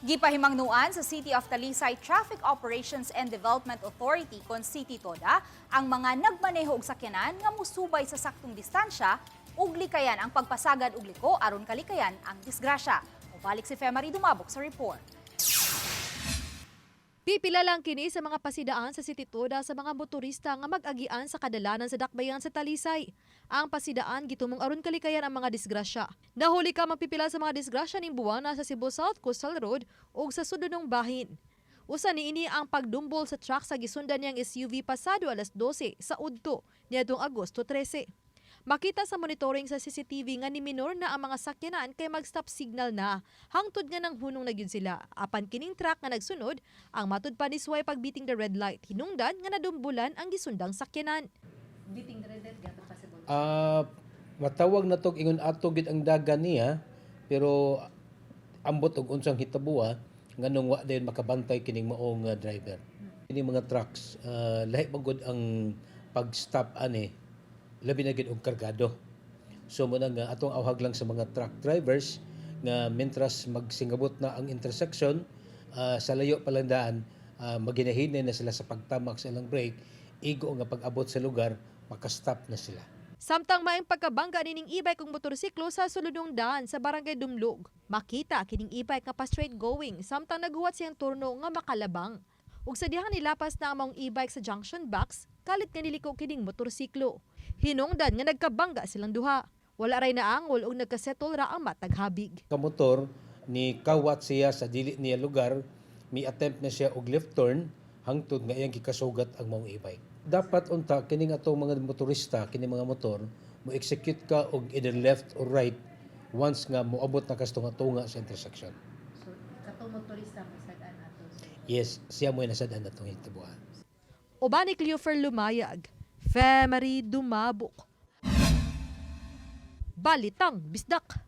Gipahimangnuan sa City of Talisay Traffic Operations and Development Authority kon City TODA ang mga nagmaneho og sakyanan nga musubay sa saktong distansya ug likayan ang pagpasagad og liko aron kalikayan ang disgrasya. Mubalik si Femary Dumabok sa report. Pipila lang kini sa mga pasidaan sa City Toda sa mga motorista nga mag-agian sa kadalanan sa dakbayan sa Talisay. Ang pasidaan gitumong aron kalikayan ang mga disgrasya. Nahuli ka mapipila sa mga disgrasya ning buwana sa Cebu South Coastal Road ug sa sudunong bahin. Usa niini ang pagdumbol sa truck sa gisundan niyang SUV pasado alas 12 sa udto niadtong Agosto 13. Makita sa monitoring sa CCTV nga ni minor na ang mga sakyanan kay mag-stop signal na. Hangtod nga nang hunong na gyud sila. Apan kining truck nga nagsunod, ang matud pa ni suway pag-beating the red light. Hinungdan nga nadumbulan ang gisundang sakyanan. Beating the red light, gato possible. Matawag na tog ingon ato gid ang dagan niya, pero ambot og unsang hitabuha nganong wa din makabantay kining maong driver. Kini mga trucks, lahi man gud ang pag-stop ani, labi na gid og kargado. So mo na nga atong awhag lang sa mga truck drivers nga mentras magsingabot na ang intersection, sa layo pa lang daan, maginahinay na sila sa pagtamak sa ilang brake, igo nga pag-abot sa lugar makastop na sila. Samtang maing pagkabangga nining e-bike ug motorsiklo sa suludong daan sa Barangay Dumlog. Makita kining e-bike nga pa straight going samtang naghuwat siyang turno nga makalabang. Ug sa dihang nilapas na ang maong e-bike sa junction box, kalit nga niliko kining motorsiklo. Hinungdan nga nagkabangga silang duha. Wala ray naangol ug nagkasettle ra ang matag habig. Kamotor ni kawat siya sa dili niya lugar, mi attempt na siya og left turn hangtod nga iyang gikasugat ang maong e-bike. Dapat unta kining atong mga motorista, kini mga motor, mo execute ka og either left or right once nga moabot na kas tunga-tunga sa intersection. So, katong motorista masad-an ato. Yes, siya mo nasad-an atong hitabuan. Uban ni Cleofer Lumayag, Femary Dumabok. Balitang Bisdak.